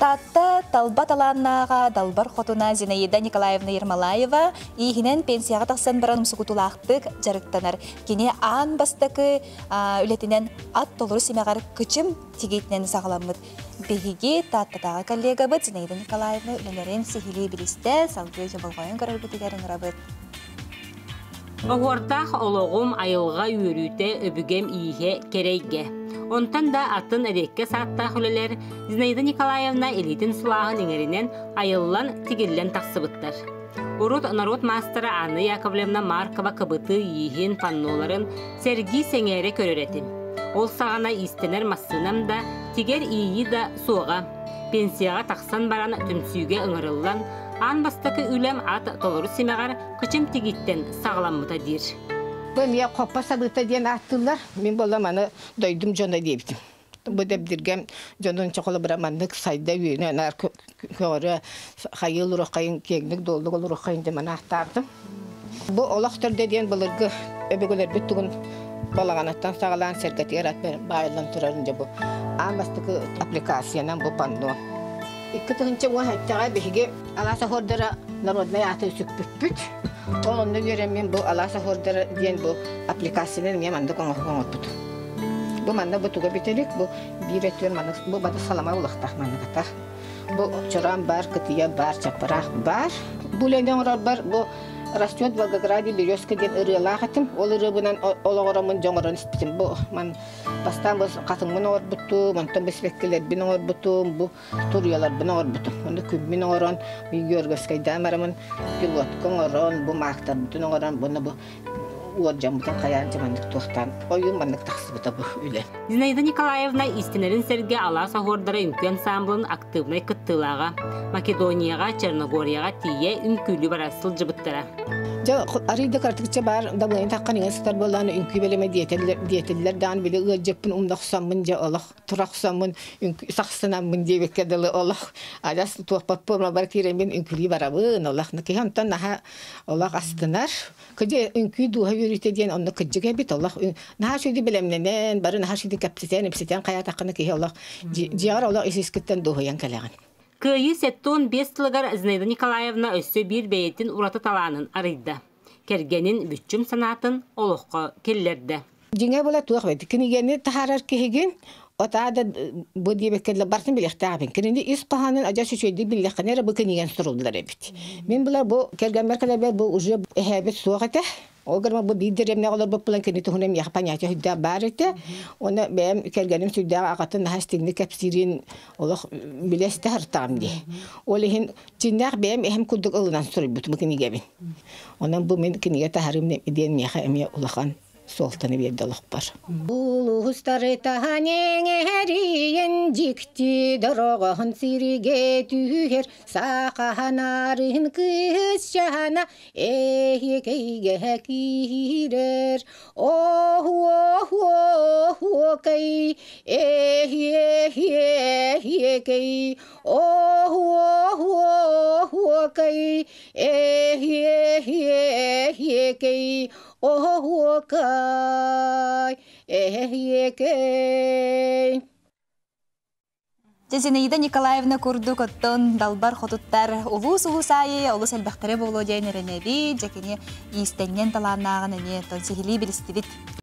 Таатта талба талааннааҕа Далбар Хотуна Зинаида Николаевна Ермолаева ииһинэн пенсияҕа тахсан баран умсугутуулаахтык дьарыктанар. Кини аан бастакы үлэтинэн ат толору симэҕэр кычым тигиитинэн саҕаламмыт. Биһиги Тааттатааҕы коллегабыт Зинаида Николаевна үлэлэрин сиһилии билистэ, салгыы дьоболҕойон көрөрбүтүгэр ыҥырабыт. Оһуордаах олоҕум айылҕа үөрүүтэ, өбүгэм ииһэ, кэрэйгэ. Онтон да атын эриэккэс ааттаах үлэлэр Зинаида Николаевна илиитин сылааһын иҥэринэн айыллан, тигиллэн тахсыбыттар. Урут норуот маастара Анна Яковлевна Маркова кыбытыы ииһин, панноларын сэргии сэҥээрэ көрөр этим. Ол саҕана иистэнэр массыынам да, тигэр иийии да суоҕа. Пенсияҕа тахсан баран түмсүүгэ ыҥырыллан, аан бастакы үлэм ат толору симэҕэр кычым тигиттэн саҕаламмыта диир. Бу эмиэ хоппо сабыыта диэн ааттыыллар. Мин буолла маны дойдум дьоно диэбитим. Бу дэбдиргэм дьонун чохолобура маннык сайда үүнэ наар көҕөрө хайыы олоруоххайын киэҥник дуоллук олоруоххайын диэн маны ааттаабытым. Бу олох төрдө диэн былыргы өбүгэлэрбит тугун балаҕаныттан саҕалаан сэргэтигэр ат баайыллан турарын дьэ бу аан бастакы аппликациянан бу панно. 2017-ҕэ биһиги Алаас оһуордара народнай ааты сүкпүппүт. Ол онно үөрэммин бу Алаас оһуордара диэн бу аппликациянан эмиэ маннык оҥоһук оҥорбут. Бу манна бу туга бүтэлик, бу биир өттүгэр маннык бу бата салама улахтаах манныкатах. Бу чороон бар, кытыйа бар, чаппараах бар. Бу үлэни оҥорорбор бу «Растет в Волгограде березка» диэн ырыалаах этим. Ол ырыабынан олоҕороммун дьоҥорон испитим. Бу ман бастаан бу хатыҥмын оҥорбутум, онтон бэспэккэлэрбин оҥорбутум, бу туруйаларбын оҥорбутум. Ону күммүн оҥорон, Георгиевскайдаан бараммын пилотка оҥорон, бу маактарбытын оҥорон, буну бу уордьаммытын хайаан дьэ маннык туохтаан ойуун маннык тахсыбыта бу үлэ. Зинаида Николаевна истинэрин сэргэ алаас оһуордара үҥкүү ансаамбылын актыыбынай кыттыылааҕа. Македонияҕа, Черногорияҕа тиийэ үҥкүүлүү бара сылдьыбыттара. Дьэ, арыый да кыратыкча баар дабылыанньа таххан иҥэн сытар буоллаҕына үҥкүү бэлэмэ диэтэллэр даҕаны били ыалдьыппын умна охсоммун дьэ олох тура охсоммун сахсынаммын диэбиккэ дылы олох адьас туохпат пуормабар киирэммин үҥкүүлүү барабын олох киһи онтон наһаа олох астынар кыдьы үҥкүү дууһа үөрүүтэ диэн онно кыдьык эбит олох наһаа үчүгэй бэлэмнэнэн бары наһаа үчүгэй кэпсэтэн ипсэтэн хайаатаххына киһи олох дьиэҕэр олох ис искиттэн дуоһуйан кэлэҕин. Кыайыы 75 сылыгар Зинаида Николаевна өссө биир бэйэтин ураты талаанын арыйда. Кэргэнин бүччүм санаатын олоххо киллэрдэ. Дьиҥэ була туох эбит кинигэни таһаарар киһигин отаа да бу диэбиккэ барытын билиэхтээхпин. Кинини ис хоһоонун адьас үчүгэйдик биллэххинэ эрэ бу кинигэн суруллар эбит. Мин була бу кэргэммэр кэлэрбэр бу уже эһээбит суох этэ. Ол гынан бу биир дэриэбинэҕэ олорбут булан кини туһунан миэхэ понятие сүрдээх баар этэ. Уонна бэйэм кэргэним сүрдээх аҕатын наһаа истиҥник кэпсиирин олох билэ истэ сыртаҕым дии. Ол иһин дьиҥнээх бэйэм эһэм курдук ылынан суруйбутум кинигэбин. Онон бу мин кинигэ таһарым диэн миэхэ эмиэ улахан суолтаны биэрдэ олохпор. Улуустары таһан эҥэрийэн дьикти дороҕоһун сиригэ түһэр саахаһанаарыһын кыысчаана эһиэкэйгэ киирэр оһуо-оһуо-оһуокай эһиэ-эһиэ-эһиэкэй оһуо-оһуо-оһуокай эһиэ-эһиэ-эһиэкэй оһуокай эһиэкэй. Дьэ, Зинаида Николаевна курдук оттон далбар хотуттар улуус-улуус аайы олус элбэхтэрэ буолуо диэн эрэнэбит. Дьэ, кини иистэнньэн талааннааҕын эмиэ оттон сиһилии билистибит.